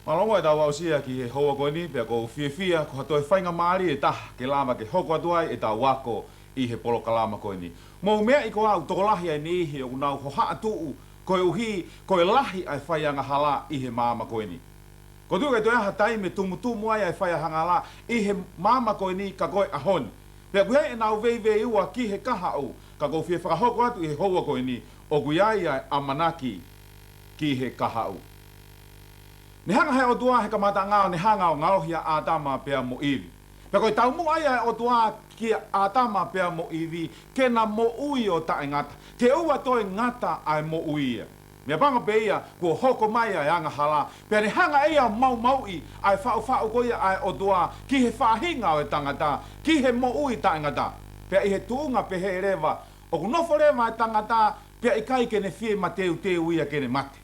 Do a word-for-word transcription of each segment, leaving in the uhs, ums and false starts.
Mālō muʻa ʻetau aʻusia ki he houa ko eni, pea ʻoku ou fiefia ko ha toe faingamālie ʻe taha ke lava ke hoko atu ai ʻetau ako ʻi he polokalama ko eni. Mou meaʻi ko au, tokolahi ʻa e niʻihi ʻoku nau hohaʻa tuʻu koeʻuhi ko e lahi ʻa e faiangahala ʻi he māmani ko eni. ʻOku ou tui ʻe toe ʻi ai ha taimi ʻe tumutumu ai ʻa e faiangahala ʻi he māmani ko eni ka ko e ʻaho ni. Pea ʻoku ʻi ai ʻenau veiveiua ki he kahaʻu, ka ʻoku ou fie fakahoko atu ʻi he houa ko eni, ʻoku ʻi ai ʻa e ʻamanaki ki he kahaʻu. Ne hanga ʻe he ʻOtua he kamataʻanga ʻo ne hanga ʻo ngaohi ʻa ʻĀtama pea mo ʻIvi. Pea ko e taumuʻa ia ʻa e ʻOtua kia ʻĀtama pea mo ʻIvi, ke na moʻui ʻo taʻengata. Ke ʻoua toe ngata ʻa e moʻui ia. Meʻapango pē ia, kuo hoko mai ʻa e angahala. Pea ne hanga ʻe ia ʻo maumauʻi ʻa e faʻufaʻu ko ia ʻa e ʻOtua ki he faʻahinga ʻo e tangata, ki he moʻui taʻengata. Pea ʻi he tuʻunga pehē leva, ʻoku nofo leva ʻa e tangata, pea ʻikai ke ne fie mateuteu ia ke ne mate.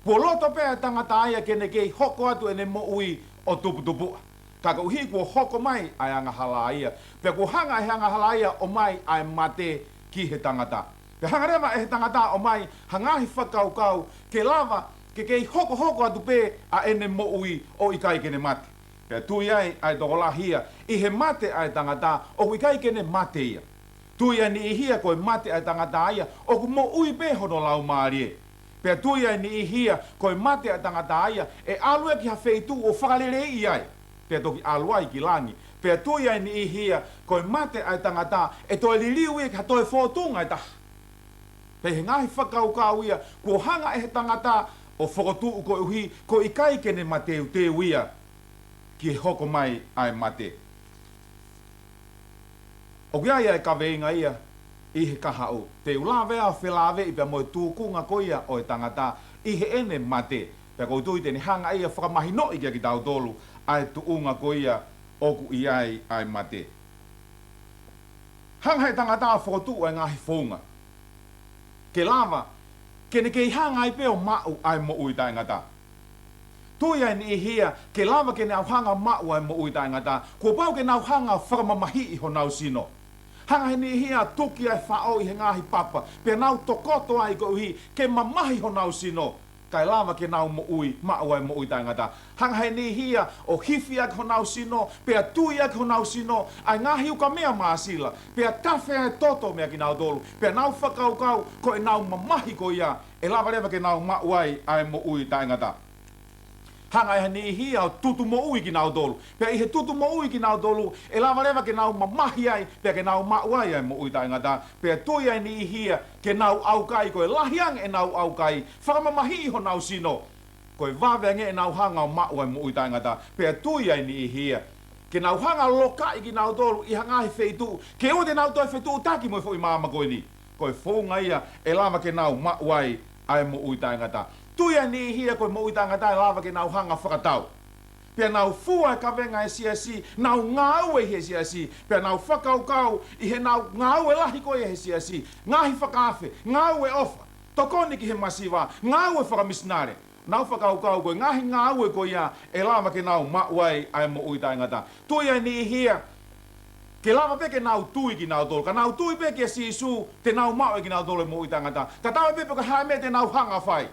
Kuo loto pē ʻa e tangata ia ke ne kei hoko atu ʻene moʻui ʻo tuputupuʻa. Ka koeʻuhi kuo hoko mai ʻa e angahala ia. Pea kuo hanga ʻe he angahala ia ʻo ʻomai ʻa e mate ki he tangata. Pea hanga leva ʻe he tangata ʻo ʻomai ha ngaahi fakakaukau ke lava ke kei hokohoko atu pē ʻa ʻene moʻui ʻo ʻikai ke ne mate. Pea tui ai ʻa e tokolahi ia, ʻi he mate ʻa e tangata, ʻoku ʻikai ke ne mate ia. Tui ʻa e niʻihi ia ko e mate ʻa e tangata ia, ʻoku moʻui pē hono laumālie. Pea tui ʻa e niʻihi ia ko e mate ʻa e tangata ia, ʻe ʻalu ia ki ha feituʻu ʻo fakaleleiʻi ai. Pea toki ʻalu ai ki langi. Pea tui ʻa e niʻihi ia ko e mate ʻa e tangata, ʻe toe liliu ia ki ha toe fōtunga ʻe taha. Pea ʻi he ngaahi fakakaukau ia, kuo hanga ʻe he tangata ʻo fokotuʻu koeʻuhi, ko e ʻikai ke ne mateuteu ia ki he hoko mai ʻa e mate. ʻOku ʻi ai ʻa e kaveinga ia ʻi he kahaʻu. Te u lave ʻo felāveʻi pea mo e tūkunga ko ia ʻo e tangata ʻi heʻene mate. Pea ʻoku ou tui te ne hanga ia ʻo fakamahinoʻi kia kitautolu ʻa e tuʻunga ko ia ʻoku ʻi ai ʻa e mate. Hanga ʻe he tangata ʻo fokotuʻu ʻa e ngaahi founga ke lava ke ne kei hanga ai pē ʻo maʻu ʻa e moʻui taʻengata. Tui ʻa e niʻihi ia ke lava ke nau hanga ʻo maʻu ʻa e moʻui taʻengata, kuo pau ke nau hanga ʻo fakamamahiʻi honau sino. Hanga ʻe he niʻihi ia ʻo tuki ʻa e faʻo ʻi he ngaahi papa, pea nau tokoto ai koeʻuhi ke mamahi honau sino, kae lava ke nau moʻui, maʻu ʻa e moʻui taʻengata. Hanga ʻe he niʻihi ia ʻo hifi ʻaki honau sino, pea tui ʻaki honau sino ʻa e ngaahi ukamea māsila, pea tafe ʻa e toto meia kinautolu, pea nau fakakaukau ko ʻenau mamahi ko ia, ʻe lava leva ke nau maʻu ai ʻa e moʻui taʻengata. Hanga ʻe he niʻihi ia ʻo tutu moʻui kinautolu. Pea ʻi he tutu moʻui kinautolu, ʻe lava leva ke nau mamahi ai, pea ke nau maʻu ai ʻa e moʻui taʻengata. Pea tui ʻa e niʻihi ia ke nau ʻaukai, ko e lahi ange ʻenau ʻaukai, fakamamahiʻi honau sino, ko e vave ange ʻenau hanga ʻo maʻu ʻa e moʻui taʻengata. Pea tui ʻa e niʻihi ia ke nau hanga ʻo lokaʻi kinautolu ʻi ha ngaahi feituʻu, ke ʻoua te nau toe fetuʻutaki mo e foʻi māmani ko eni. Ko e founga ia ʻe lava ke nau maʻu ai ʻa e moʻui taʻengata. Tui ʻa e niʻihi ia ko e moʻui taʻengata ʻe lava ke nau hanga ʻo fakatau. Pea nau fua e kavenga ʻa e siasi, nau ngāue ʻi he siasi, pea nau fakakaukau ʻi heʻenau ngāue lahi ko ia he siasi, ngaahi fakaafe, ngāue ʻofa, tokoni ki he masiva, ngāue fakamisinale. Nau fakakaukau ko e ngaahi ngāue ko ia ʻe lava ke nau maʻu ai ʻa e moʻui taʻengata. Tui ʻa e niʻihi ia ke lava pē ke nau tui kinautolu. Ka nau tui pē kia Sīsū, te nau maʻu ʻe kinautolu e moʻui taʻengata. Ka taʻe pē pe ko e hā e meʻa te nau hanga ʻo fai.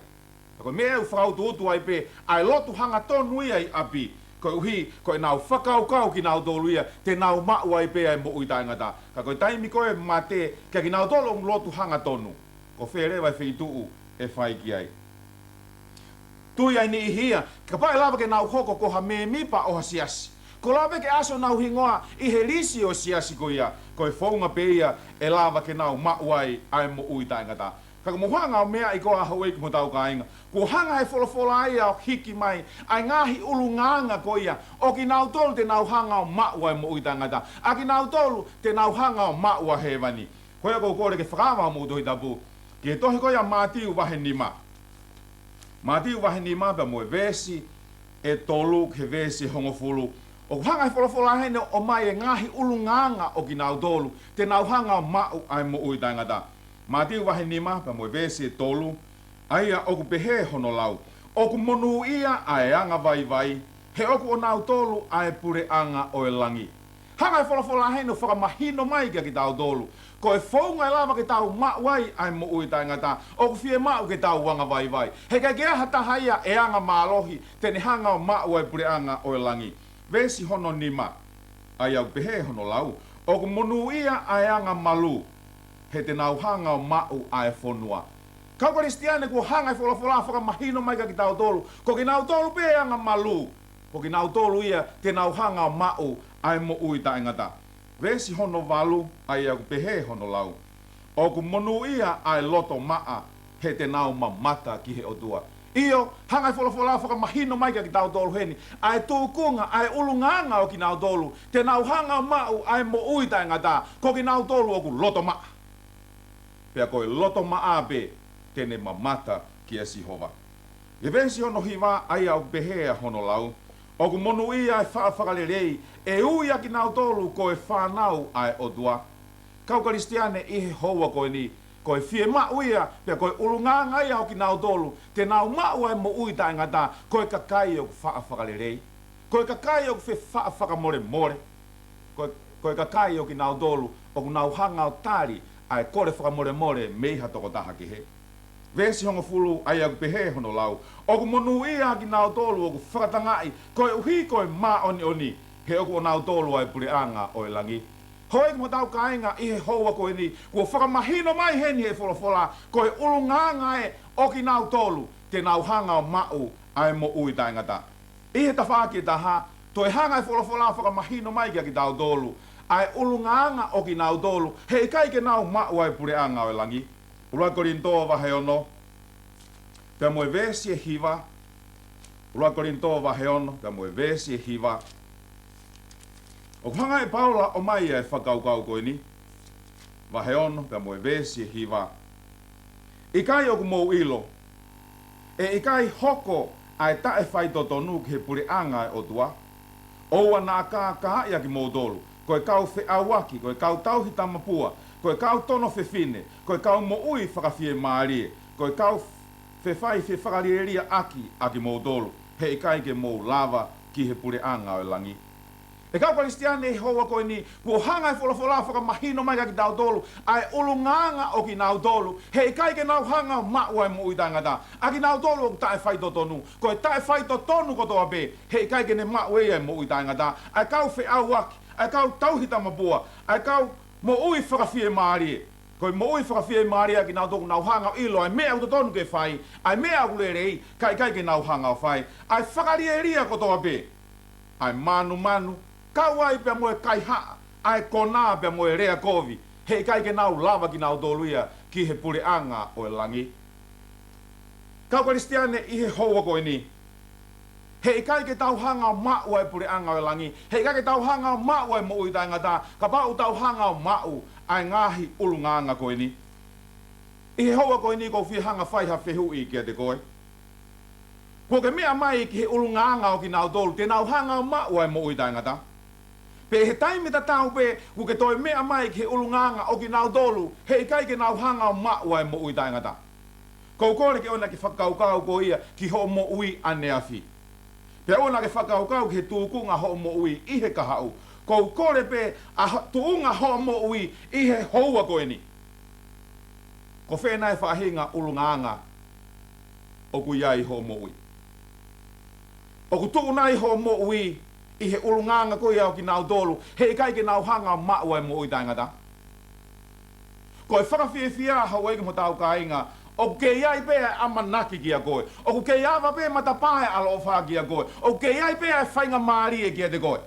Ka ko e meʻa ʻoku fakautuutu ai pē ʻa e lotu hangatonu ia ʻi ʻapi. Koeʻuhi ko ʻenau fakakaukau kinautolu ia te nau maʻu ai pē ʻa e moʻui taʻengata. Ka ko e taimi ko ē mate, kia kinautolu ʻoku lotu hangatonu, ko fē leva e feituʻu ʻe fai ki ai? Tui ʻa e niʻihi ia, kapau ʻe lava ke nau hoko ko ha mēmipa ʻo ha siasi, ko e lava pē ke ʻasi honau hingoa ʻi he lisi ʻo e siasi ko ia, ko e founga pē ia ʻe lava ke nau maʻu ai ʻa e moʻui taʻengata. Ka ko e mou hanga ʻo meaʻi ko ā houʻeiki mo hotau kāinga, kuo hanga ʻe he folofola ia ʻo hiki mai ʻa e ngaahi ʻulungaanga ko ia ʻo kinautolu te nau hanga ʻo maʻu ʻa e moʻui taʻengata, ʻa kinautolu te nau hanga ʻo maʻu ʻa hēvani. Ko ia ʻoku ou kole ke fakaava homou Tohi Tapu ki he tohi ko ia Mātiu vahe nima. Mātiu vahe nima pea mo e veesi ʻe tolu ki he veesi ʻe hongofulu. ʻOku hanga ʻe he folofola heni ʻo ʻomai e ngaahi ʻulungaanga ʻo kinautolu te nau hanga ʻo maʻu ʻa e moʻui taʻengata. Mātiu vahe nima pea mo e veesi ʻe tolu, ʻa ia ʻoku pehē hono lau: ʻOku monūʻia ʻa e angavaivai, he ʻoku ʻonautolu ʻa e puleʻanga ʻo e langi. Hanga e folofola heni ʻo fakamahino mai kia kitautolu, ko e founga ʻe lava ke tau maʻu ai ʻa e moʻui taʻengata, ʻoku fiemaʻu ke tau angavaivai. He ʻikai ke ʻi ai ha taha ia ʻe anga mālohi te ne hanga ʻo maʻu ʻa e puleʻanga ʻo e langi. Veesi hono nima, ʻa ia ʻoku pehē hono lau, ʻoku monūʻia ʻa e anga malū, he te nau hanga ʻo maʻu ʻa e fonua. Kau Kalisitiane, kuo hanga e folofola ʻo fakamahino mai kia kitautolu, ko kinautolu pē ʻe anga malū, ko kinautolu ia te nau hanga ʻo maʻu ʻa e moʻui taʻengata. Veesi hono valu, ʻa ia ʻoku pehē hono lau, ʻoku monūʻia ʻa e loto maʻa, he te nau mamata ki he ʻOtua. ʻIo, hanga e folofola ʻo fakamahino mai kia kitautolu heni ʻa e tūkunga, ʻa e ʻulungaanga ʻo kinautolu te nau hanga ʻo maʻu ʻa e moʻui taʻengata, ko kinautolu ʻoku loto maʻa. Pea ko e loto maʻa pē te ne mamata kia Sihova. ʻI he veesi hono hiva, ʻa ia ʻoku pehē ʻa hono lau, ʻoku monūʻia ʻa e faʻa fakalelei, ʻe ui ʻa kinautolu ko e fānau ʻa e ʻOtua. Kau Kalisitiane, ʻi he houa ko eni, ko e fiemaʻu ia, pea ko e ʻulungaanga ia ʻo kinautolu te nau maʻu ʻa e moʻui taʻengata, ko e kakai ʻoku faʻa fakalelei, ko e kakai ʻoku fefaʻa fakamolemole, ko e, ko e kakai ʻo kinautolu ʻoku nau hanga ʻo tali ʻa e kole fakamolemole mei ha tokotaha kehe. Veesi hongofulu, ʻa ia ʻoku pehē hono lau, ʻoku monūʻia ʻa kinautolu ʻoku fakatangaʻi koeʻuhi ko e māʻoniʻoni, he ʻoku ʻonautolu ʻa e puleʻanga ʻo e langi. Houʻeiki mo hotau kāinga, ʻi he houa ko eni, kuo fakamahino mai heni he folofola, ko e ʻulungaanga ē ʻo kinautolu te nau hanga ʻo maʻu ʻa e moʻui taʻengata. ʻI he tafaʻaki ʻe taha, toe hanga e folofola ʻo fakamahino mai kia kitautolu ʻa e ʻulungaanga ʻo kinautolu he ʻikai ke nau maʻu ʻa e puleʻanga ʻo e langi. ʻUluaki Kolinitō vahe ono, pea mo e veesi ʻe hiva. ʻUluaki Kolinitō vahe ono, pea mo e veesi ʻe hiva. ʻOku hanga ʻe Paula ʻo ʻomai ʻa e fakakaukau ko eni. Vahe ono, pea mo e veesi ʻe hiva. ʻIkai ʻoku mou ʻilo, ʻe ʻikai hoko ʻa e taʻefaitotonu ki he puleʻanga ʻo e ʻOtua? ʻOua naʻa kākaaʻi ʻa kimoutolu, ko e kau feʻauaki, ko e kau tauhi tamapua, ko e kau tono fefine, ko e kau moʻui fakafiemālie, ko e kau fefai fefakalielia ʻaki ʻa kimoutolu, he ʻikai ke mou lava ki he puleʻanga ʻo e langi. ʻE kau Kalisitiane, ʻi he houa ko eni, kuo hanga e folofola ʻo fakamahino mai kia kitautolu ʻa e ʻulungaanga ʻo kinautolu he ʻikai ke nau hanga ʻo maʻu ʻa e moʻui taʻengata, ʻa kinautolu ʻoku taʻefaitotonu. Ko e taʻefaitotonu kotoa pē, he ʻikai ke ne maʻu ʻe ia ʻa e moʻui taʻengata. ʻA e kau feʻauaki, ʻa e kau tauhi tamapua, ʻa e kau moʻui fakafiemālie. Ko e moʻui fakafiemālie ʻa kinautolu ʻoku nau hanga ʻo ʻilo ʻa e meʻa ʻoku totonu ke fai, ʻa e meʻa ʻoku lelei, ka ʻikai ke nau hanga ʻo fai. ʻA e fakalielia kotoa pē, ʻa e mānumanu, kau ai pea mo e kaihaʻa, ʻa e konā pea mo e lea kovi, he ʻikai ke nau lava kinautolu ia ki he puleʻanga ʻo e langi. Kau Kalisitiane, ʻi he houa ko eni, he ʻikai ke tau hanga ʻo maʻu ʻa e puleʻanga ʻo e langi, he ʻikai ke tau hanga ʻo maʻu ʻa e moʻui taʻengata, kapau ʻoku tau hanga ʻo maʻu ʻa e ngaahi ʻulungaanga ko eni. ʻI he houa ko eni, ʻoku ou fie hanga ʻo fai ha fehuʻi kiate koe. Kuo ke meʻa mai ki he ʻulungaanga ʻo kinautolu te nau hanga ʻo maʻu ʻa e moʻui taʻengata? Pe he taimi tatau pē, kuo ke toe meʻa mai ki he ʻulungaanga ʻo kinautolu he ʻikai ke nau hanga ʻo maʻu ʻa e moʻui taʻengata? ʻOku ou kole ke ʻoua naʻa ke fakakaukau koe ia ki hoʻo moʻui ʻaneafi. Pea ʻoua naʻa ke fakakaukau ki he tūkunga hoʻo moʻui ʻi he kahaʻu. ʻOku ou kole pē ʻa ho-, tuʻunga hoʻo moʻui ʻi he houa ko eni. Ko fē nai e faʻahinga ʻulungaanga ʻoku ʻi ai hoʻo moʻui? ʻOku tuʻu nai hoʻo moʻui ʻi he ʻulungaanga ko ia ʻo kinautolu he ʻikai ke nau hanga ʻo maʻu ʻa e moʻui taʻengata? Ko e fakafiefia, houʻeiki mo hotau kāinga, ʻoku kei ʻi ai pē ʻa e ʻamanaki kiate koe. ʻOku kei ava pē matapā ʻo e ʻaloʻofa kiate koe. ʻOku kei ʻi ai pē ʻa e faingamālie kiate koe.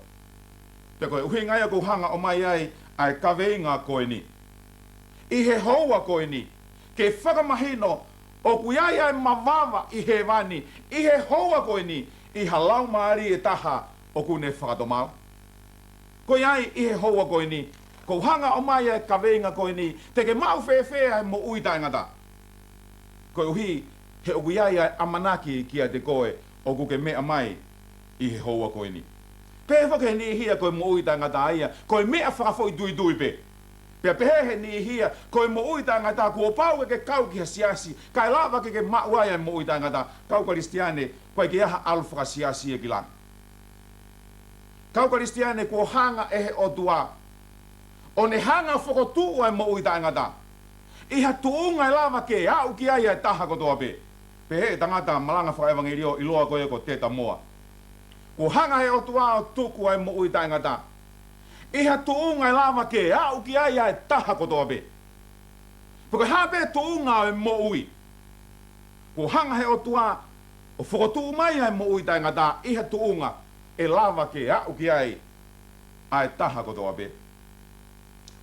Pea ko e ʻuhinga ia ʻoku ou hanga ʻo ʻomai ai ʻa e kaveinga ko eni. ʻI he houa ko eni, ke fakamahino ʻoku ʻi ai ʻa e mavava ʻi hēvani ʻi he houa ko eni ʻi ha laumālie ʻe taha ʻoku ne fakatomala. Ko ia ai, ʻi he houa ko eni, ʻoku ou hanga ʻo ʻomai ʻa e kaveinga ko eni, te ke maʻu fēfē ʻa e moʻui taʻengata? Koeʻuhi he ʻoku ʻi ai ʻa e ʻamanaki kiate koe ʻoku ke meʻa mai ʻi he houa ko eni. Pehē foki he niʻihi ia ko e moʻui taʻengata ia ko e meʻa fakafoʻituitui pē. Pea pehē he niʻihi ia ko e moʻui taʻengata kuo pau ke ke kau ki ha siasi kae lava ke ke maʻu ai ʻa e moʻui taʻengata. Kau Kalisitiane, ʻoku ʻikai ke ʻi ai ha ʻalu fakasiasi ia ki langi. Kau Kalisitiane, kuo hanga ʻe he ʻOtua ʻo ne hanga ʻo fokotuʻu ʻa e moʻui taʻengata ʻi ha tuʻunga ʻe lava ke aʻu ki ai ʻa e taha kotoa pē. Pehē ʻe he tangata malanga fakaʻevangeliō ʻiloa ko ia ko Teta Moa, kuo hanga ʻe he ʻOtua ʻo tuku ʻa e moʻui taʻengata ʻi ha tuʻunga ʻe lava ke aʻu ki ai ʻa e taha kotoa pē. Pe ko e hā pē tuʻunga ʻo e moʻui, kuo hanga ʻe he ʻOtua ʻo fokotuʻu mai ʻa e moʻui taʻengata ʻi ha tuʻunga ʻe lava ke aʻu ki ai ʻa e taha kotoa pē.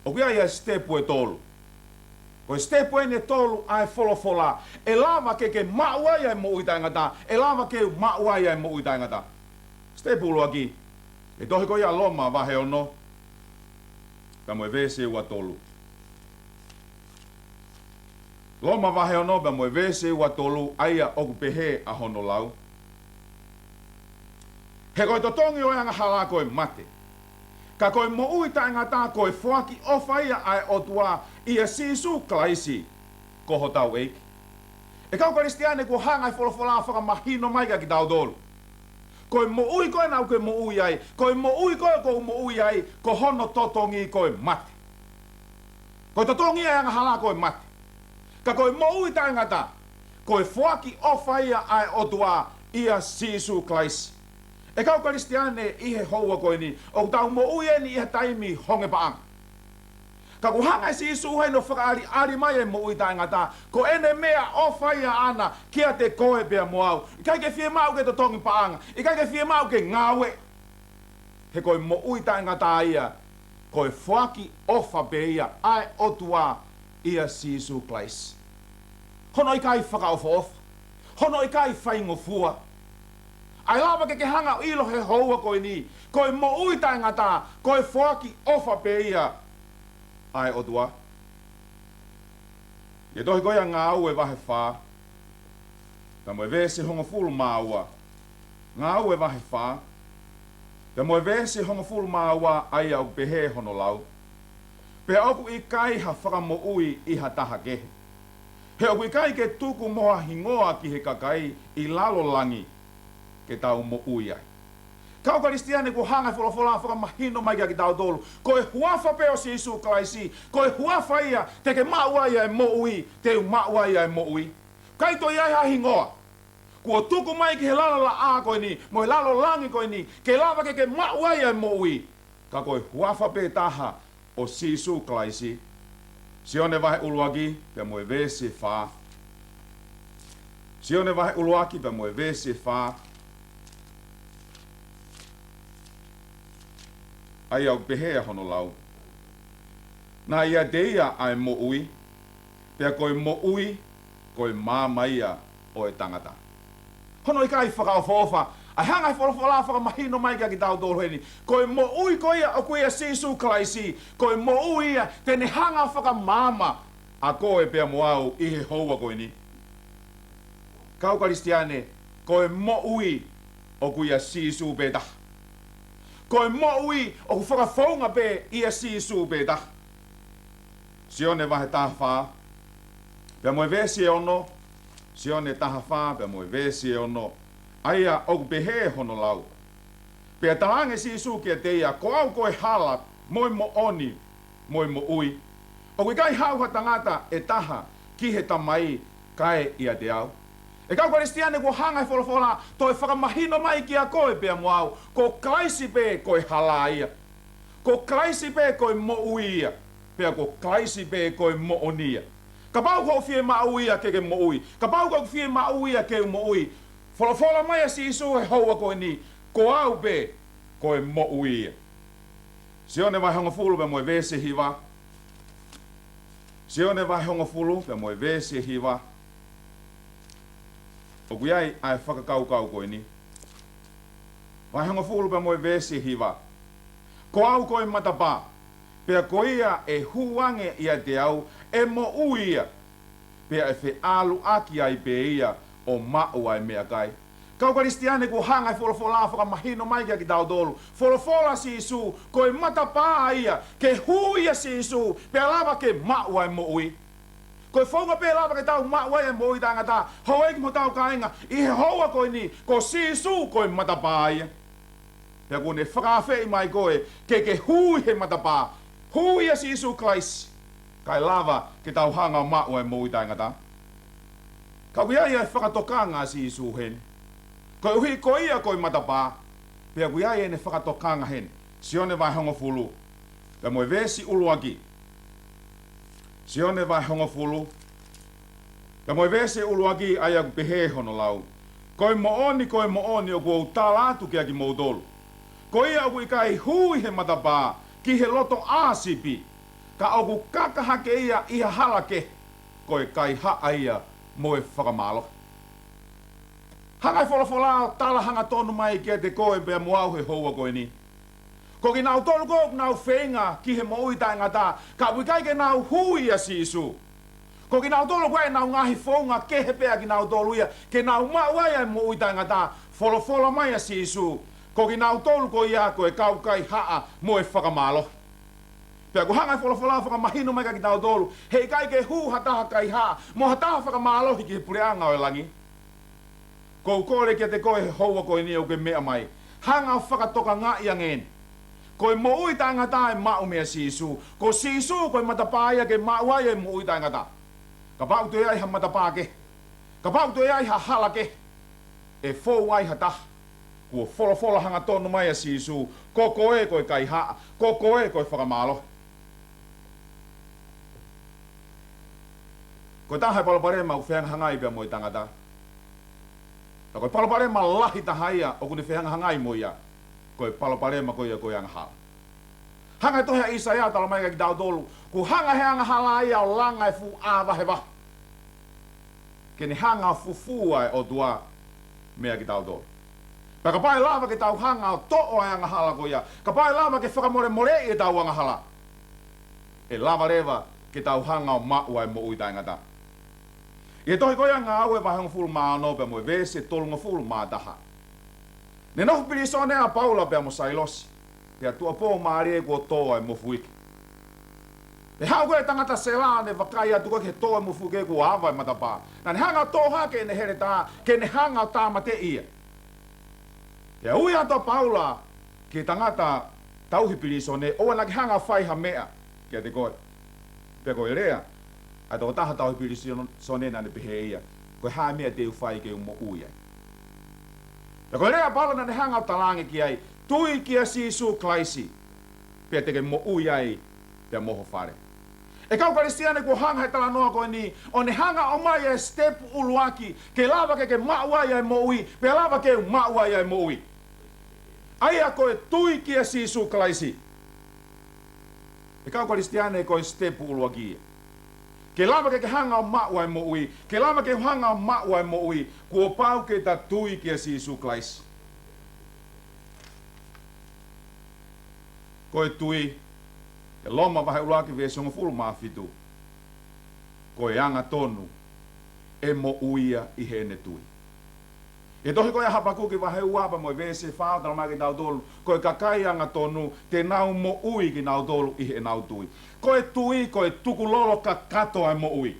ʻOku ʻi ai ʻa e sitepu ʻe tolu. Ko e sitepu eni ʻe tolu ʻa e folofola ʻe lava ke ke maʻu ai ʻa e moʻui taʻengata, ʻe lava ke maʻu ai ʻa e moʻui taʻengata. Sitepu ʻuluaki, ʻi he tohi ko ia Loma vahe ono, pea mo e veesi ua tolu. Loma vahe ono pea mo e veesi ua tolu, ʻa ia ʻoku pehē ʻa hono lau: He ko e totongi ʻo e angahala ko e mate, ka ko e moʻui taʻengata ko e foaki ʻofa ia ʻa e ʻOtua ʻia Sīsū Kalaisi ko hotau ʻEiki. ʻE kau Kalisitiane, kuo hanga ʻe he folofola ʻo fakamahino mai kia kitautolu, ko e moʻui ko ē naʻa ke moʻui ai, ko e moʻui ko ē ʻoku ou moʻui ai, ko hono totongi ko e mate. Ko e totongi ʻo e angahala ko e mate, ka ko e moʻui taʻengata ko e foaki ʻofa ia ʻa e ʻOtua ʻia Sīsū Kalaisi. ʻE kau Kalisitiane, ʻi he houa ko eni, ʻoku tau moʻui eni ʻi ha taimi honge paʻanga. Ka kuo hanga ʻe Sīsū heni ʻo fakaʻaliʻali mai ʻa e moʻui taʻengata, ko ʻene meʻaʻofa ia ʻaʻana kiate koe pea mo au. ʻIkai ke fiemaʻu ke totongi paʻanga, ʻikai ke fiemaʻu ke ngāue. He ko e moʻui taʻengata ia, ko e foaki ʻofa pē ia ʻa e ʻOtua ʻia Sīsū Kalaisi. Hono ʻikai fakaʻofoʻofa, hono ʻikai faingofua. ʻA e lava ke ke hanga ʻo ʻilo he houa ko eni, ko e moʻui taʻengata ko e foaki ʻofa pē ia ʻa e ʻOtua. ʻI he tohi ko ia Ngāue vahe fā, pea mo e veesi hongofulu mā ua. Ngāue vahe fā, pea mo e veesi hongofulu mā ua, ʻa ia ʻoku pehē hono lau: Pea ʻoku ʻikai ha fakamoʻui ʻi ha taha kehe, he ʻoku ʻikai ke tuku mo ha hingoa ki he kakai ʻi lalo langi ke tau moʻui ai. Kau Kalisitiane, kuo hanga ʻe he folofola ʻo fakamahino mai kia kitautolu, ko e huafa pē ʻo Sīsū Kalaisi, ko e huafa ia te ke maʻu ai ʻa e moʻui, te u maʻu ai ʻa e moʻui. ʻIkai toe ʻi ai ha hingoa kuo tuku mai ki he lalo laʻā ko eni mo e lalo langi ko eni ke lava ke ke maʻu ai ʻa e moʻui, ka ko e huafa pē taha ʻo Sīsū Kalaisi. Sione vahe ʻuluaki pea mo e veesi fā. Sione vahe ʻuluaki pea mo e veesi fā, ʻa ia ʻoku pehē ʻa hono lau: Naʻe ʻiate ia ʻa e moʻui, pea ko e moʻui ko e maama ia ʻo e tangata. Hono ʻikai fakaʻofoʻofa ʻa e hanga ʻe he folofola ʻo fakamahino mai kia kitautolu heni, ko e moʻui ko ia ʻoku ʻia Sīsū Kalaisi, ko e moʻui ia te ne hanga ʻo fakamaama ʻa koe pea mo au ʻi he houa ko eni. Kau Kalisitiane, ko e moʻui ʻoku ʻia Sīsū pē taha. Ko e moʻui ʻoku fakafounga pē ʻia Sīsū pē taha. Sione vahe taha fā pea mo e veesi ʻe ono. Sione taha fā pea mo e veesi ʻe ono, ʻa ia ʻoku pehē hono lau: Pea talaange ʻe Sīsū kiate ia, Ko au ko e hala, mo e moʻoni, mo e moʻui. ʻOku ʻikai haʻu ha tangata ʻe taha ki he Tamai kae ʻiate au. ʻE kau Kalisitiane, kuo hanga ʻe he folofola ʻo toe fakamahino mai kia koe pea mo au, ko Kalaisi pē ko e hala ia. Ko Kalaisi pē ko e moʻui ia, pea ko Kalaisi pē ko e moʻoni ia. Kapau ʻoku fiemaʻu ia ke ke moʻui, kapau ʻoku fiemaʻu ia ke u moʻui, folofola mai ʻa Sīsū he houa ko eni, ko au pē ko e moʻui ia. Sione vahe hongofulu pea mo e veesi hiva. Sione vahe hongofulu pea mo e veesi hiva. ʻOku ʻi ai ʻa e fakakaukau ko eni. Vahe hongofulu pea mo e veesi hiva: Ko au ko e matapā, pea ko ia ʻe hū ange ʻiate au ʻe moʻui ia, pea ʻe feʻaluʻaki ai pē ia ʻo maʻu ʻa e meʻakai. Kau Kalisitiane, kuo hanga ʻe he folofola ʻo fakamahino mai kia kitautolu, folofola ʻa Sīsū, ko e matapā ia, ke hū ʻia Sīsū pea lava ke maʻu ʻa e moʻui. Ko e founga pē lava ke tau maʻu ai ʻa e moʻui taʻengata, houʻeiki mo hotau kāinga, ʻi he houa ko eni, ko Sīsū ko e matapā ia. Pea kuo ne fakaafeʻi mai koe ke ke hū ʻi he matapā, hū ʻia Sīsū Kalaisi, kae lava ke tau hanga ʻo maʻu ʻa e moʻui taʻengata. Ka ʻoku ʻi ai ʻa e fakatokanga ʻa Sīsū heni. Koeʻuhi ko ia ko e matapā, pea ʻoku ʻi ai ʻene fakatokanga heni. Sione vahe hongofulu, pea mo e veesi ʻuluaki. Sione vahe hongofulu, pea mo e veesi ʻuluaki, ʻa ia ʻoku pehē hono lau: Ko e moʻoni, ko e moʻoni, ʻoku ou tala atu kiate kimoutolu, ko ia ʻoku ʻikai hū ʻi he matapā ki he loto ʻāsipi, ka ʻoku kaka hake ia ʻi ha hala kehe, ko e kaihaʻa ia mo e fakamālohi. Hanga ʻe he folofola ʻo tala hangatonu mai kiate koe pea mo au he houa ko eni. Ko kinautolu ko ē ʻoku nau feinga ki he moʻui taʻengata, ka ʻoku ʻikai ke nau hū ʻia Sīsū. Ko kinautolu ko ē ʻenau ngaahi founga kehe pē ʻa kinautolu ia ke nau maʻu ai ʻa e moʻui taʻengata, folofola mai ʻa Sīsū, ko kinautolu ko ia ko e kau kaihaʻa mo e fakamālohi. Pea ʻoku hanga ʻe he folofola ʻo fakamahino mai kiate kitautolu, heʻikai ke hū ha taha kaihaʻa mo ha taha fakamālohi ki he puleʻanga ʻo e langi. ʻOku ou kole kiate koe he houa ko eni ʻoku ke meʻa mai, hanga ʻo fakatokangaʻi ange eni. Ko e moʻui taʻengata ʻe maʻu meia Sīsū. Ko Sīsū ko e matapā ia ke maʻu ai e moʻui taʻengata. Kapau ʻoku toe ʻi ai ha matapā kehe, kapau ʻoku toe ʻi ai ha hala kehe, ʻe fou ai ha taha. Kuo folofola hangatonu mai ʻa Sīsū, ko koe ko e kaihaʻa, ko koe ko e fakamālohi. Ko e taha e palopalema ʻoku fehangahangai pea mo e tangata, ka ko e palopalema lahi taha ia ʻoku ne fehangahangai mo ia, ko e palopalema ko ia ko e angahala. Hanga ʻe he tohi ʻa ʻĪsaia ʻo tala mai kiate kitautolu, kuo hanga ʻe he angahala ia ʻo langa e fuʻu ʻā vahevahe, ke ne hanga ʻo fufū ʻa e ʻOtua meia kitautolu. Pea kapau ʻe lava ke tau hanga ʻo toʻo ʻa e angahala ko ia, kapau ʻe lava ke fakamolemoleʻi ʻetau angahala, ʻe lava leva ke tau hanga ʻo maʻu ʻa e moʻui taʻengata. ʻI he tohi ko ia Ngāue vahe hongofulu mā ono pea mo e veesi ʻe tolungofulu mā taha. Ne nofo pilīsone ʻa Paula pea mo Sailosi, pea tuʻuapō mālie kuo tō ʻa e mofuike. Pea haʻu ko ē e tangata sela, ne vakai atu ko ē ki he tō ʻa e mofuike kuo ava e matapā. Naʻa ne hanga ʻo toʻo hake ʻene heletā ke ne hanga ʻo tāmateʻi ia. Pea ui atu ʻa Paula ki he tangata tauhi pilīsone, ʻoua naʻa ke hanga ʻo fai ha meʻa kiate koe. Pea ko e lea ʻa e tokotaha tauhi pilīsone naʻa ne pehē ia, ko e hā e meʻa te u fai ke u moʻui ai? Pea ko e lea ʻa Paula naʻa ne hanga ʻo talaange ki ai, tui kia Sīsū Kalaisi, pea te ke moʻui ai pea mo ho fale. ʻE kau Kalisitiane, kuo hanga ʻe he talanoa ko eni ʻo ne hanga ʻo ʻomai e sitepu ʻuluaki ke lava ke ke maʻu ai ʻa e moʻui, pea lava ke u maʻu ai ʻa e moʻui. ʻA ia ko e tui kia Sīsū Kalaisi. ʻE kau Kalisitiane, ko e sitepu ʻuluaki ia. Ke lava ke ke hanga ʻo maʻu ʻa e moʻui, ke lava ke u hanga ʻo maʻu ʻa e moʻui, kuo pau ke ta tui kia Sīsū Kalaisi. Ko e tui, ʻi he Loma vahe ʻuluaki veesi hongofulu mā fitu, ko e angatonu ʻe moʻui ia ʻi heʻene tui. ʻI he tohi ko ia Hapakuki vahe ua pea mo e veesi ʻe fā ʻoku tala mai kiate kitautolu, ko e kakai angatonu te nau moʻui kinautolu ʻi heʻenau tui. Ko e tui ko e tukulolo kakato ʻa e moʻui.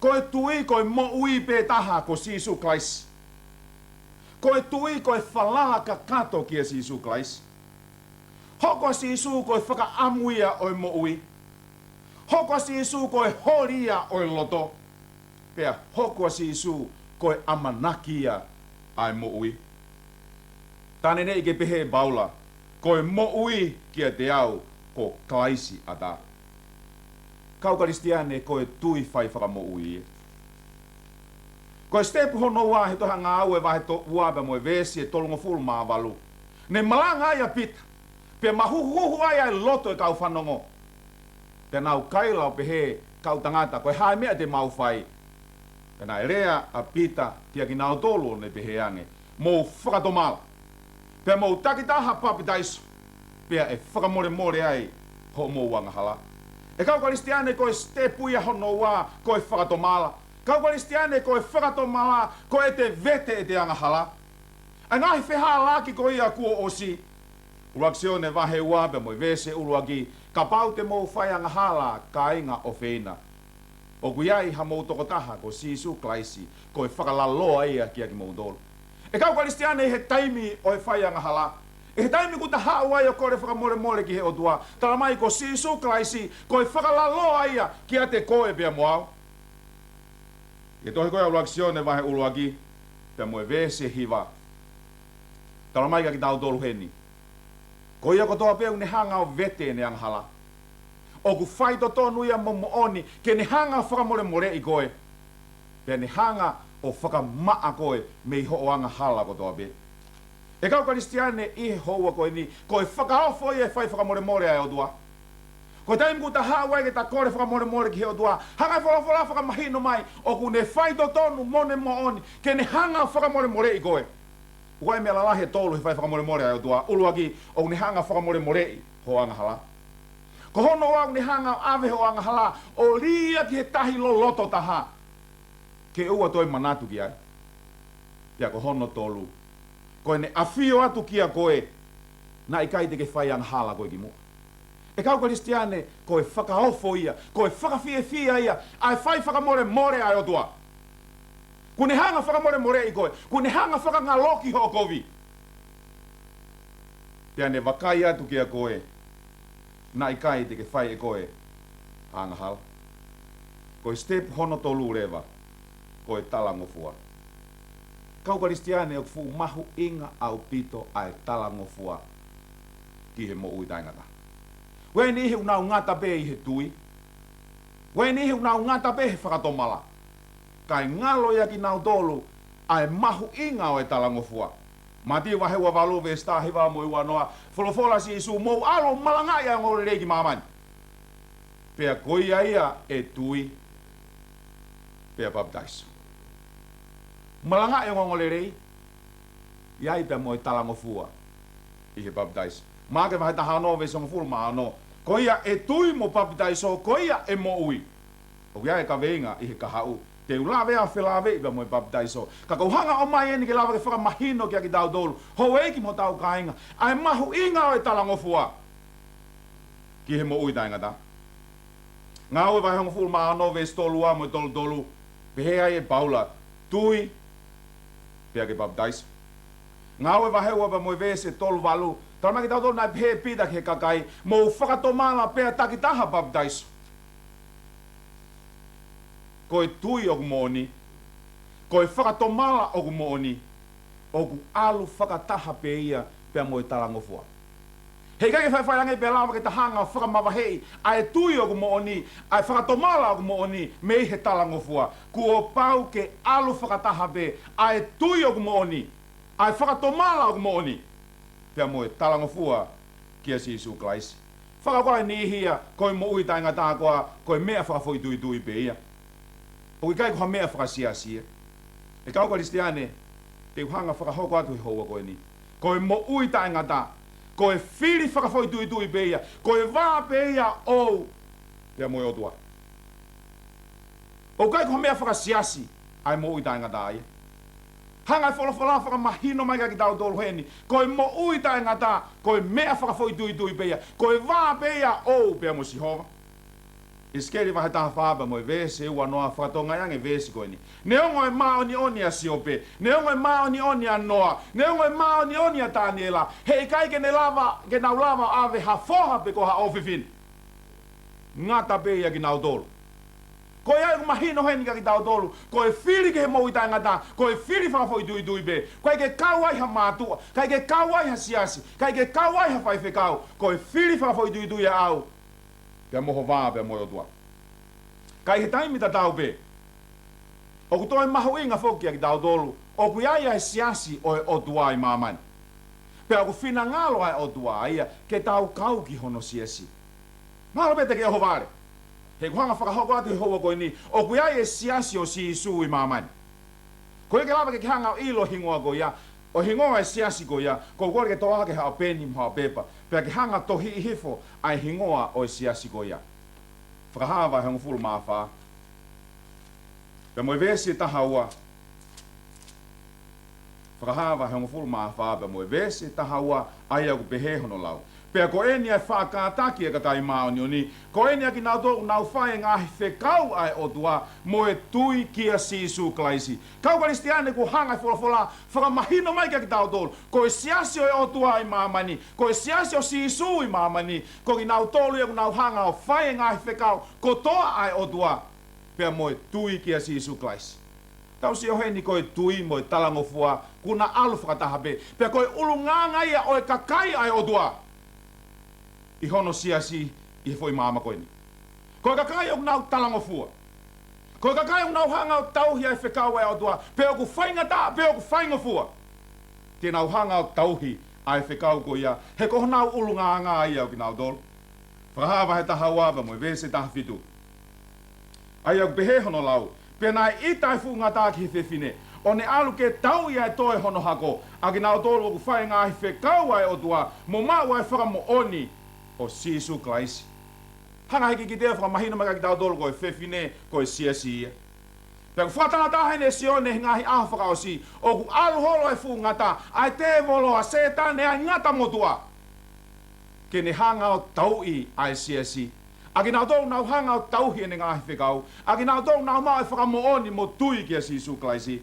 Ko e tui ko e moʻui pē taha ko Sīsū Kalaisi. Ko e tui ko e falala kakato kia Sīsū Kalaisi. Hoko ʻa Sīsū ko e fakaʻamu ia ʻo e moʻui. Hoko ʻa Sīsū ko e holi ia ʻo e loto. Pea hoko ʻa Sīsū ko e ʻamanaki ia ʻa e moʻui. Tā neʻineʻi ke pehē ʻe Paula, ko e moʻui kiate au ko Kalaisi ʻataʻatā. Kau Kalisitiane, ko e tui fai fakamoʻui ia. Ko e sitepu hono ua he tohi Ngāue vahe to-, ua pea mo e veesi ʻe tolungofulu mā valu, ne malanga ai ʻa Pita, pea mahuhuhu ai ʻa e loto ʻo e kau fanongo. Pea nau kaila ʻo pehē, kau tangata, ko e hā e meʻa te mau fai? Pea naʻe lea ʻa Pita kiate kinautolu ʻo ne pehē ange, mou fakatomala, pea mou takitaha papitaiso, pea ʻe fakamolemole ai hoʻomou angahala. ʻE kau Kalisitiane, ko e sitepu ia hono ua, ko e fakatomala. Kau Kalisitiane, ko e fakatomala ko ʻete vete ʻete angahala. ʻA e ngaahi fehālaaki ko ia kuo ʻosi. ʻUluaki Sione vahe ua pea mo e veesi ʻuluaki, kapau te mou fai angahala, kāinga ʻofeina, ʻoku ʻi ai hamou tokotaha ko Sīsū Kalaisi, ko e fakalaloa ia kiate kimoutolu. ʻE kau Kalisitiane, ʻi he taimi ʻo e fai angahala, ʻi he taimi ʻoku ta haʻu ai ʻo kole fakamolemole ki he ʻOtua, talamai ko Sīsū Kalaisi ko e fakalaloa ia kiate koe pea mo au. ʻI he tohi ko ia ʻuluaki Sione vahe ʻuluaki pea mo e veesi hiva, talamai kiate kitautolu heni: Ko ia kotoa pē ʻoku ne hanga ʻo vete ʻene angahala, ʻoku faitotonu ia mo moʻoni ke ne hanga ʻo fakamolemoleʻi koe, pea ne hanga ʻo fakamaʻa koe mei hoʻo angahala kotoa pē. ʻE kau Kalisitiane, ʻi he houa ko eni, ko e fakaofo ia e fai fakamolemole ʻa e ʻOtua. Ko e taimi ʻoku ta haʻu ai ke ta kole fakamolemole ki he ʻOtua, hanga ʻe he folofola fakamahino mai ʻoku ne faitotonu mo ne moʻoni ke ne hanga ʻo fakamolemoleʻi koe. ʻOku ʻi ai e meʻa lalahi ʻe tolu he fai fakamolemole ʻa e ʻOtua. ʻUluaki, ʻoku ne hanga ʻo fakamolemoleʻi hoʻo angahala. Ko hono ua, ʻoku ne hanga ʻo ʻave hoʻo angahala ʻo lī ia ki he tahi loloto taha ke ʻoua toe manatu ki ai. Pea ko hono tolu, ko ʻene ʻafio atu kiate koe naʻe ʻikai te ke fai angahala koe kimuʻa. ʻE kau Kalisitiane, ko e fakaofo ia, ko e fakafiefia ia ʻa e fai fakamolemole ʻa e ʻOtua. ʻOku ne hanga ʻo fakamolemoleʻi koe, ʻoku ne hanga ʻo fakangaloki hoʻo kovi, pea ne vakai atu kiate koe naʻe ʻikai te ke fai ʻe koe ha angahala. Ko e step hono tolu leva, ko e talangofua. Kau Kalisitiane, ʻoku fuʻu mahuʻinga ʻaupito ʻa e talangofua ki he moʻui taʻengata. ʻOku ʻi ai e niʻihi ʻoku nau ngata pē ʻi he tui. ʻOku ʻi ai e niʻihi ʻoku nau ngata pē he fakatomala, kae ngalo ia kiate kinautolu ʻa e mahuʻinga ʻo e talangofua. Mātiu vahe ua valu veesi taha hiva mo e ua noa, folofola ʻa Sīsū: Mou ʻalu ʻo malangaʻi ʻa e ongoongolelei ki māmani. Pea ko ia ia ʻe tui pea papitaiso. Malangaʻi e ongoongolelei, ʻi ai pea mo e talangofua ʻi he papitaiso. Maʻake vahe taha ono veesi hongofulu mā ono: Ko ia ʻe tui mo papitaiso, ko ia ʻe moʻui. ʻOku ʻi ai e kaveinga ʻi he kahaʻu, te u lave ʻo felāveʻi pea mo e papitaiso. Ka ʻoku ou hanga ʻo ʻomai eni ke lava ke fakamahino kiate kitautolu, houʻeiki mo hotau kāinga, ʻa e mahuʻinga ʻo e talangofua ki he moʻui taʻengata. Ngāue vahe hongofulu mā ono veesi tolu ua mo e tolu tolu, pehē ai ʻe Paula: Tui pea ke papitaiso. Ngāue vahe ua pea mo e veesi tolu valu, talamai kiate kitautolu naʻe pehē ʻe Pita ki he kakai: Mou fakatomala pea takitaha papitaiso. Ko e tui ʻoku moʻoni, ko e fakatomala ʻoku moʻoni, ʻoku ʻalu fakataha pē ia pea mo e talangofua. He ʻikai ke faifai ange pea lava ke ta hanga ʻo fakamavaheʻi ʻa e tui ʻoku moʻoni, ʻa e fakatomala ʻoku moʻoni mei he talangofua. Kuo pau ke ʻalu fakataha pē ʻa e tui ʻoku moʻoni, ʻa e fakatomala ʻoku moʻoni, pea mo e talangofua kia Sīsū Kalaisi. Fakakaukau ʻa e niʻihi ia ko e moʻui taʻengata ko ā, ko e meʻa fakafoʻituitui pē ia. ʻOku ʻikai ko ha meʻa fakasiasi ia. ʻE kau Kalisitiane, te u hanga ʻo fakahoko atu he houa ko eni, ko e moʻui taʻengata ko e fili fakafoʻituitui pē ia, ko e vā pē ia ʻoʻou pea mo e ʻOtua. ʻOku ʻikai ko ha meʻa fakasiasi ʻa e moʻui taʻengata ia. Hanga ʻe he folofola ʻo fakamahino mai kiate kitautolu heni, ko e moʻui taʻengata ko e meʻa fakafoʻituitui pē ia, ko e vā pē ia ʻoʻou pea mo Sihova. ʻIsikeli vahe taha fā pea mo e veesi ua noa, fakatokangaʻi ange e veesi ko eni: Neongo e māʻoniʻoni ʻa Siope, neongo e māʻoniʻoni ʻa Noa, neongo e māʻoniʻoni ʻa Taniela, heʻikai ke ne lava, ke nau lava ʻo ʻave ha foha pe ko ha ʻofefine. Ngata pē ia kinautolu. Ko ia ʻoku mahino heni kiate kitautolu, ko e fili ki he moʻui taʻengata ko e fili fakafoʻituitui pē. ʻIkai ke kau ai ha mātuʻa, ʻikai ke kau ai ha siasi, ʻikai ke kau ai ha faifekau. Ko e fili fakafoʻituitui ʻaʻau pea mo ho vā pea mo e ʻOtua. Ka ʻi he taimi tatau pē, ʻoku toe mahuʻinga foki kiate kitautolu ʻoku ʻi ai ʻa e siasi ʻo e ʻOtua ʻi māmani. Pea ʻoku finangalo ʻa e ʻOtua ia ke tau kau ki hono siasi. Mahalo pē te ke ʻohovale, he ʻoku ou hanga ʻo fakahoko atu he houa ko eni, ʻoku ʻi ai e siasi ʻo Sīsū ʻi māmani. Ko ia ke lava ke ke hanga ʻo ʻilo e hingoa ko ia, ʻo e hingoa e siasi ko ia, ʻoku ou kole ke toʻo hake haʻo peni mo haʻo pepa, pea ke hanga ʻo tohiʻi hifo ʻa e hingoa ʻo e siasi ko ia. Fakahā vahe hongofulu mā fā, pea mo e veesi taha ua. Fakahā vahe hongofulu mā fā pea mo e veesi taha ua, ʻa ia ʻoku pehē hono lau: Pea ko eni ʻa e faʻa kātaki ʻa e kakai māʻoniʻoni, ko eni ʻa kinautolu ʻoku nau fai e ngaahi fekau ʻa e ʻOtua mo e tui kia Sīsū Kalaisi. Kau Kalisitiane, kuo hanga ʻe he folofola ʻo fakamahino mai kia kitautolu, ko e siasi ʻo e ʻOtua ʻi māmani, ko e siasi ʻo Sīsū ʻi māmani, ko kinautolu ia ʻoku nau hanga ʻo fai e ngaahi fekau kotoa ʻa e ʻOtua, pea mo e tui kia Sīsū Kalaisi. Tau sio heni, ko e tui mo e talangofua kuo na ʻalu fakataha pē. Pea ko e ʻulungaanga ia ʻo e kakai ʻa e ʻOtua ʻi hono siasi ʻi he foʻi māmani ko eni. Ko e kakai ʻoku nau talangofua. Ko e kakai ʻoku nau hanga ʻo tauhi ʻa e fekau ʻa e ʻOtua, pe ʻoku faingataʻa, pe ʻoku faingofua, te nau hanga ʻo tauhi ʻa e fekau ko ia, he ko honau ʻulungaanga ia ʻo kinautolu. Fakahā vahe taha ua pea mo e veesi taha fitu. ʻA ia ʻoku pehē hono lau: Pea naʻe ʻita ʻa e fuʻu ngata ki he fefine, ʻo ne ʻalu ke tauʻi ʻa e toe hono hako, ʻa kinautolu ʻoku fai e ngaahi fekau ʻa e ʻOtua, mo maʻu ʻa e fakamoʻoni ʻo Sīsū Kalaisi. Hanga ʻe he kikitea ʻo fakamahino mai kia kitautolu ko e fefine ko e siasi ia. Pea ʻoku fakatātā heni ʻe Sione he ngaahi ʻaho fakaʻosi, ʻoku ʻalu holo e fuʻu ngata, ʻa e tēvolo, ʻa Sētane, ʻa e ngata motuʻa, ke ne hanga ʻo tauʻi ʻa e siasi, ʻa kinautolu ʻoku nau hanga ʻo tauhi ʻene ngaahi fekau, ʻa kinautolu ʻoku nau maʻu e fakamoʻoni mo tui kia Sīsū Kalaisi.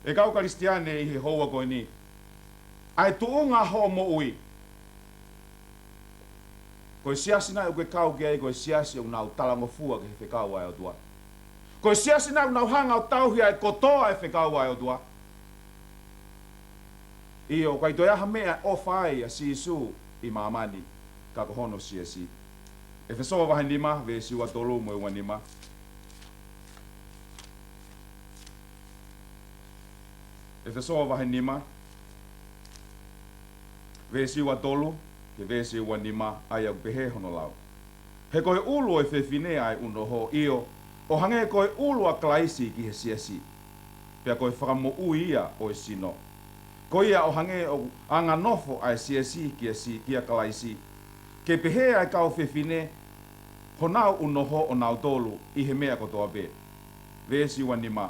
ʻE kau Kalisitiane ʻi he houa ko eni, ʻa e tuʻunga hoʻo moʻui, ko e siasi nai ʻoku ke kau ki ai, ko e siasi ʻoku nau talangofua ki he fekau ʻa e ʻOtua? Ko e siasi nai ʻoku nau hanga ʻo tauhi ʻa e kotoa e fekau ʻa e ʻOtua? ʻIo, ʻoku ʻikai toe ʻi ai ha meʻa ʻe ʻofa ai ʻa Sīsū ʻi māmani ka ko hono siasi. ʻEfesō vahe nima, veesi ua tolu mo e ua nima. ʻEfesō vahe nima, veesi ua tolu ki he veesi ua nima, ʻa ia ʻoku pehē hono lau: He ko e ʻulu ʻo e fefine ʻa e unoho, ʻio, ʻo hangē ko e ʻulu ʻa Kalaisi ki he siasi, pea ko e fakamoʻui ia ʻo e sino. Ko ia ʻo hangē ʻoku anganofo ʻa e siasi kia si-, kia Kalaisi, ke pehē ʻa e kau fefine honau unoho ʻo nautolu ʻi he meʻa kotoa pē. Veesi ua nima: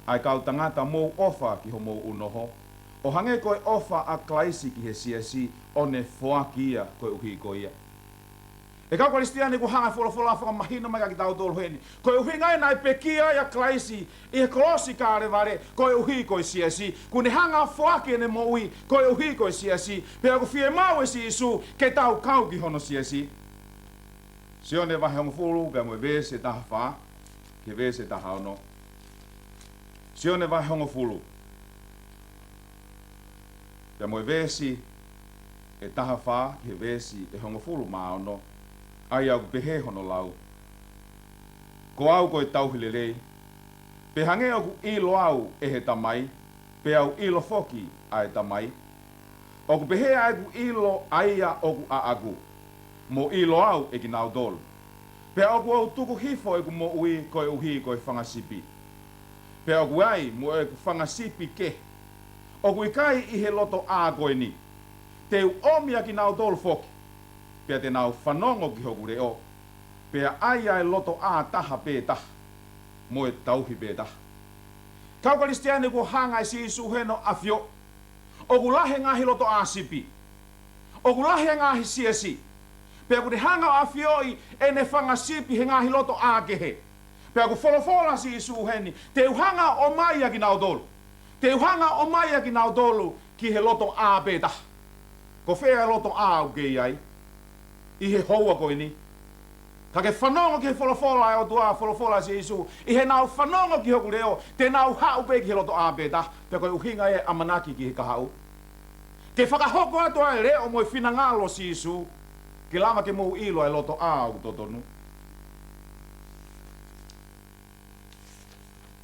ʻA e kau tangata, mou ʻofa ki homou unoho, ʻo hangē ko e ʻofa ʻa Kalaisi ki he siasi, ʻo ne foaki ia koeʻuhi ko ia. ʻE kau Kalisitiane, kuo hanga ʻe he folofola ʻo fakamahino mai kia kitautolu heni, ko e ʻuhinga ia naʻe pekia ai ʻa Kalaisi ʻi he kolosi Kalevale, koeʻuhi ko e siasi. Kuo ne hanga ʻo foaki ʻene moʻui koeʻuhi ko e siasi. Pea ʻoku fiemaʻu ʻe Sīsū ke tau kau ki hono siasi. Sione vahe hongofulu pea mo e veesi ʻe taha fā ki he veesi ʻe taha ono. Sione vahe hongofulu pea mo e veesi ʻe taha fā ki he veesi ʻe hongofulu mā ono, ʻa ia ʻoku pehē hono lau: Ko au ko e tauhi lelei, pea hangē ʻoku ʻilo au ʻe he Tamai, pea u ʻilo foki ʻa e Tamai, ʻoku pehē ʻa ʻeku ʻilo ʻa ia ʻoku ʻaʻaku, mo ʻilo au ʻe kinautolu. Pea ʻoku ou tuku hifo ʻeku moʻui koeʻuhi ko e fanga sipi. Pea ʻoku ai mo ʻeku fanga sipi kehe ʻoku ʻikai ʻi he loto ʻā ko eni. Te u ʻomi ʻa kinautolu foki, pea te nau fanongo ki hoku leʻo, pea ʻai ʻa e loto ʻā taha pē taha, mo e tauhi pē taha. Kau Kalisitiane, kuo hanga ʻe Sīsū heni ʻo ʻafioʻi ʻoku lahi e ngaahi loto ʻā sipi. ʻOku lahi e ngaahi siasi. Pea ʻoku ne hanga ʻo ʻafioʻi ʻene fanga sipi he ngaahi loto ʻā kehe. Pea ʻoku folofola ʻa Sīsū heni, te u hanga ʻo ʻomai ʻa kinautolu. Te u hanga ʻo ʻomai ʻa kinautolu ki he loto ʻā pē taha. Ko fē ʻa e loto ʻā ʻoku ke ʻi ai ʻi he houa ko eni? Ka ke fanongo ki he folofola ʻa e ʻOtua, folofola ʻa Sīsū, ʻi heʻenau fanongo ki hoku leʻo, te nau haʻu pē ki he loto ʻā pē taha. Pea ko e ʻuhinga ia e ʻamanaki ki he kahaʻu, ke fakahoko atu ʻa e leʻo mo e finangalo ʻo Sīsū, ke lava ke mou ʻilo ʻa e loto ʻā ʻoku totonu.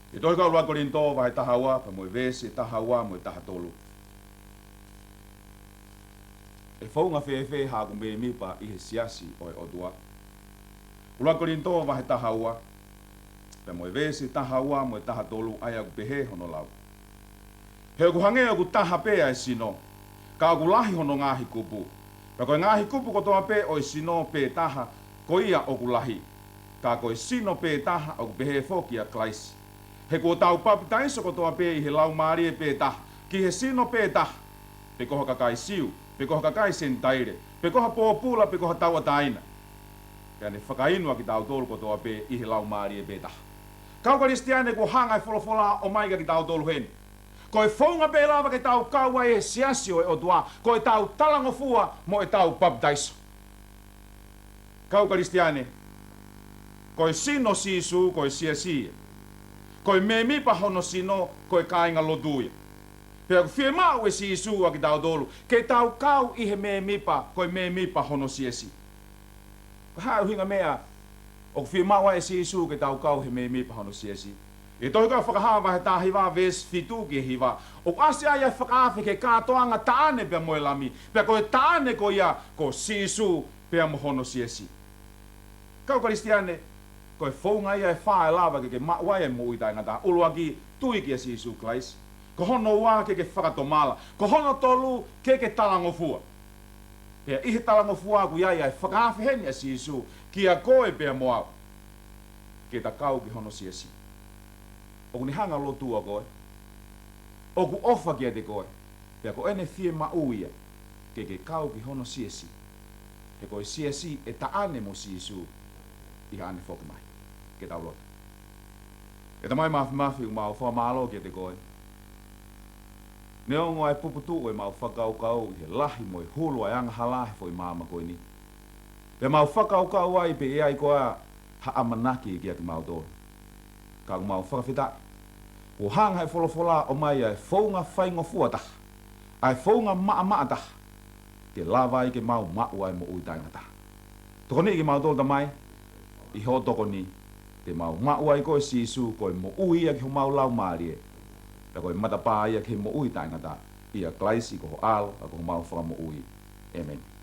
ʻI he tohi ko ē ʻUluaki Kolinitō vahe taha ua pea mo e veesi ʻe taha ua mo e taha tolu. ʻE founga fēfē haʻaku mēmipa ʻi he siasi ʻo e ʻOtua? ʻUluaki Kolinitō vahe taha ua pea mo e veesi taha ua mo e taha tolu, ʻa ia ʻoku pehē hono lau: He ʻoku hangē ʻoku taha pē ʻa e sino, ka ʻoku lahi hono ngaahi kupu. Pea ko e ngaahi kupu kotoa pē ʻo e sino pē taha, ko ia ʻoku lahi, ka ko e sino pē taha ʻoku pehē foki ʻa Kalaisi. He kuo tau papitaiso kotoa pē ʻi he Laumālie pē taha ki he sino pē taha, pe ko ha kakai Siu, pe ko ha kakai Senitaile, pe ko ha pōpula, pe ko ha tauʻatāina. Pea ne fakainu ʻa kitautolu kotoa pē ʻi he Laumālie pē taha. Kau Kalisitiane, kuo hanga ʻe he folofola ʻo ʻomai kia kitautolu heni. Ko e founga pē lava ke tau kau ai he siasi ʻo e ʻOtua, ko ʻetau talangofua mo ʻetau papitaiso. Kau Kalisitiane, ko e sino ʻo Sīsū ko e siasi ia. Ko e mēmipa hono sino ko e kāingalotu ia. Pea ʻoku fiemaʻu ʻe Sīsū ʻa kitautolu ke tau kau ʻi he mēmipa, ko e mēmipa hono siasi. Ko e hā e ʻuhinga meʻa ʻoku fiemaʻu ai ʻe Sīsū ke tau kau he mēmipa hono siasi? ʻI he tohi ko ia Fakahā vahe taha hiva veesi fitu ki he hiva, ʻoku ʻasi ai ʻa e fakaafe ki he kātoanga taʻane pea mo e Lami, pea ko e taʻane ko ia ko Sīsū pea mo hono siasi. Kau Kalisitiane, ko e founga ia ʻe fā ʻe lava ke ke maʻu ai e moʻui taʻengata. ʻUluaki, tui kia Sīsū Kalaisi. Ko hono ua, ke ke fakatomala. Ko hono tolu, ke ke talangofua. Pea ʻi he talangofua ʻoku ʻi ai ʻa e fakaafe heni ʻa Sīsū kiate koe pea mo au, ke ta kau ki hono siasi. ʻOku ne hanga ʻo lotua koe, ʻoku ʻofa kiate koe, pea ko ʻene fiemaʻu ia ke ke kau ki hono siasi. He ko e siasi ʻe taʻane mo Sīsū ʻi haʻane foki mai. Ke tau lotu. ʻE Tamai Māfimafi, ʻoku mau fakamālō kiate koe. Neongo ʻa e puputuʻu ʻemau fakakaukau ʻi he lahi mo e hulu ʻa e angahala he foʻi māmani ko eni, pea mau fakakaukau ai pe ʻe ʻi ai koā ha ʻamanaki kiate kimautolu. Ka ʻoku mau fakafetaʻi kuo hanga ʻe he folofola ʻo ʻomai ʻa e founga faingofua taha, ʻa e founga maʻamaʻa taha, ke lava ai ke mau maʻu ʻa e moʻui taʻengata. Tokoniʻi kimautolu, Tamai, ʻi hoʻo tokoni, te mau maʻu ai koe Sīsū ko e moʻui ia ki homau laumālie, pea ko e matapā ia ki he moʻui taʻengata, ʻia Kalaisi ko ho ʻAlo, ʻa ko homau Fakamoʻui. ʻĒmeni.